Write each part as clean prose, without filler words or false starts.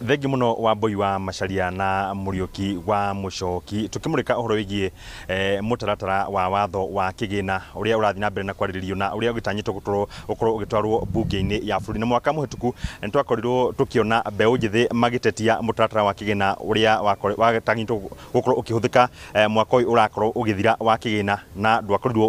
Thengi muno wa Mbui wa Macharia na Muriuki wa Mucoki, tukimurika uhoro wigie mutaratara wa watho wa kigina uria urathi na mbere na kwariririo na uria ugitanyitwo gukorwo ukorwo ugitwarwo bunge-ini ya bururi. Na mwaka muhituku nitwakorirwo tukiona mbeu njithi magitetia mutaratara wa kigina uria watanyitwo gukorwo ukihuthika mwaka uyu urakorwo ugithira wa kigina, na ndwakorirwo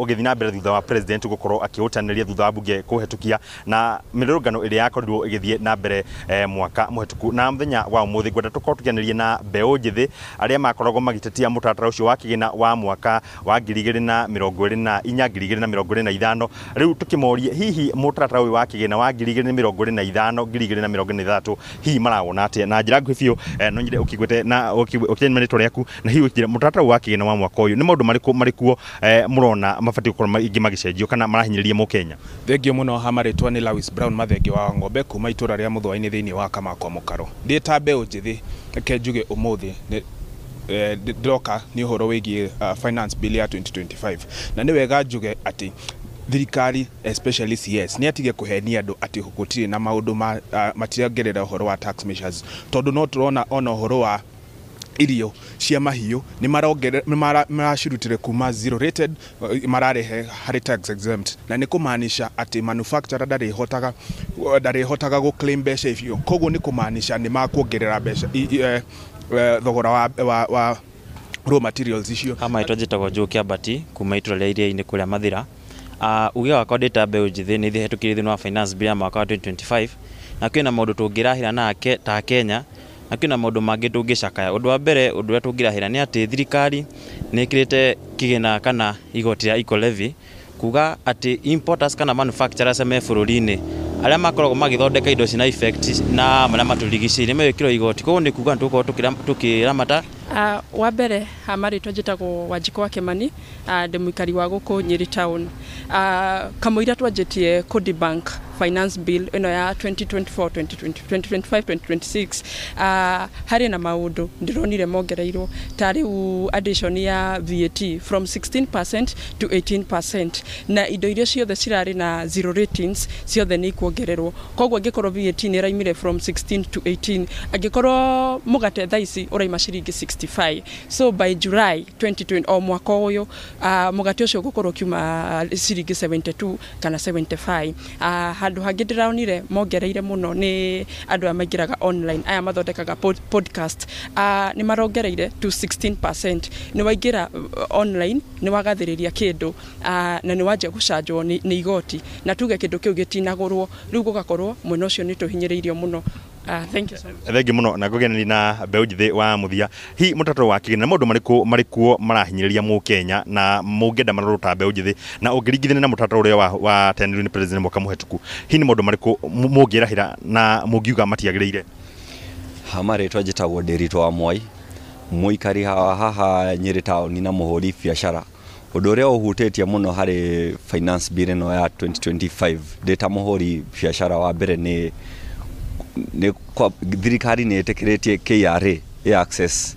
ugithi na mbere thutha wa president gukorwo akiutaniria thutha wa bunge kuhetukia na mirurungano iria yakorirwo igithie na mbere mwaka muhituku. Na muthenya wa umuthi ngwenda tukorwo tukianĩria na mbeũ njĩthĩ arĩa makoragwo magĩtetia mũtaratara ũcio wa kĩgĩna wa mwaka wa 2024 2025. Rĩu tukĩmorie hihi mũtaratara ũyũ wa kĩgĩna wa 2025 2026 hihi marawona atĩa. Na njĩra nguhĩ biũ no nyende ũkĩgwete na ũkĩnye rĩtwa rĩaku, na hihi ũkĩnjĩre mũtaratara ũyũ wa kĩgĩna wa mwaka ũyũ nĩ maũndũ marĩkũ marĩkuo mũrona mabatiĩ gũkorwo ingĩ magĩcenjio kana marahinyĩrĩria mũkenya. Thengio mũno. Ha marĩtwa nĩ Lewis Brown Mathenge wa Ng'ombe kuma itũra rĩa Mũthũa-inĩ thĩinĩ wa Kamakwa Mũkaro. Ndĩ ta mbeũ njĩthĩ, reke njuge ũmũthĩ ndĩroka nĩ ũhoro wĩgiĩ finance bill ya 2025, na nĩ wega njuge atĩ thirikari, especially CS, nĩ atige kũhenia andũ atĩ gũtirĩ na maũndũ ma matirongerera ũhoro wa tax measures, tondũ no tũrona ona ũhoro wa irio cia mahiũ nĩ maracirutire kuma zero rated, mararehe harĩ tax exempt, na nĩ kũmaanisha atĩ manufacturer ndarĩhotaga gũ claim mbeca icio. Koguo nĩ kũmaanisha nĩ makuongerera mbeca thogora wa raw materials icio. Kama itwa njĩtagwo Joe Kĩambati kuma itũra rĩa Iria-inĩ kũrĩa Mathira. Uge wakwa ndĩ ta mbeũ njĩthĩ nĩ hetũkĩire thĩinĩ wa finance bill ya mwaka wa 2025, na kwĩna maũndũ tũngĩrahĩra nake ta Kenya, na kwĩna maũndũ mangĩ tũngĩcakaya. Ũndũ wa mbere, ũndũ ũrĩa tũngĩrahĩra nĩ atĩ thirikari nĩ ĩkĩrĩte kĩgĩna kana igoti rĩa eco levy, kuga atĩ importers kana manufacturers me bũrũri-inĩ arĩa makoragwo magĩthondeka indo cina effect na marĩa matũrigicĩirie megwĩkĩrwo igoti. Koguo nĩ kuga nĩ tũgũkorwo tũkĩramata. Wa mbere, ha marĩtwa njĩtagwo Wanjikũ wa Kĩmani, ndĩ mũikari wa gũkũ Nyĩrĩ town. Kamũira twanjĩtie kũ debunk finance bill ĩno ya 2024 2025 2026, harĩ na maũndũ ndĩronire mongereirwo ta rĩu addition ya VAT from 16% to 18%, na indo iria ciothe cirarĩ na zero ratings ciothe nĩ ikuongererwo. Koguo angĩkorwo VAT nĩ ĩraimire from 16 to 18, angĩkorwo mũgate thaa ici ũraima ciringi 65, so by July 2020 o mwaka ũyũ, mũgate ũcio ũgũkorwo ũkiuma ciringi 72 kana 75. Handũ hangĩ ndĩronire mongereire mũno nĩ andũ aya maingĩraga online, aya mathondekaga podcast, nĩ marongereire to 16%. Nĩ waingĩra online, nĩ wagathĩrĩria kĩndũ, na nĩ wanjia gũcanjwo nĩ igoti, na tuge kĩndũ kĩu gĩtinagũrwo. Rĩu gũgakorwo mwena ũcio nĩ tũhinyĩrĩirio mũno. Thank you so much. Thengi muno. Na ngũgenani na mbeũ njĩthĩ wa mũthia, hihi mũtaratara wa kĩgĩna maũndũ marĩkũ marĩkuo marahinyĩrĩria mũkenya na mũngĩenda marorwo ta mbeũ njĩthĩ, na ũngĩringithania na mũtaratara ũrĩa wateanĩirio nĩ president mwaka mũhetũku, hihi nĩ maũndũ marĩkũ mũngĩrahĩra na mũngiuga matiagĩrĩire? Ha marĩtwa njĩtagwo Ndĩritũ wa Mwai, mũikari haha Nyĩrĩ taũni na mũhũri biacara. Ũndũ ũrĩa ũhutĩtie mũno harĩ finance bill ĩno ya 2025 ndĩ ta mũhũri biacara, wa mbere nĩ kwa thirikari nĩ ĩtĩkĩrĩtie KRA ĩ access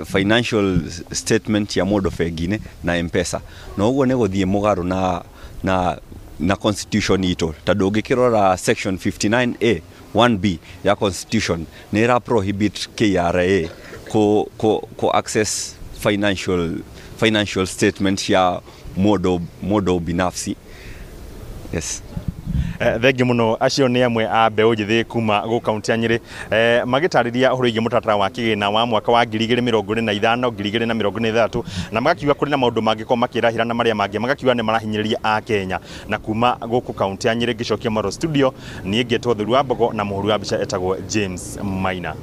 financial statement ya mũndũ bengi-inĩ na M-Pesa, na ũguo nĩ gũthiĩ mũgarũ na constitution itũ, tondũ ũngĩkĩrora section 59A 1B ya constitution nĩ ĩra prohibit KRA kũ access financial statement ya mũndũ binafsi, yes. Thengi muno. Acio nĩ amwe a mbeũ njĩthĩ kuma gũkũ kaunti ya Nyĩrĩ, magĩtarĩria ũhoro wĩgiĩ mũtaratara wa kĩgĩna wa mwaka wa 2025 2026, na magakiuga kũrĩ na maũndũ mangĩkorwo makĩrahĩra na marĩa mangĩ magakiuga nĩ marahinyĩrĩria a Kenya. Na kuma gũkũ kaunti ya Nyĩrĩ ngĩcokia Maro studio, niĩ ngetwo Theru wa Mbogo na mũhũri wa mbica etagwo James Maina.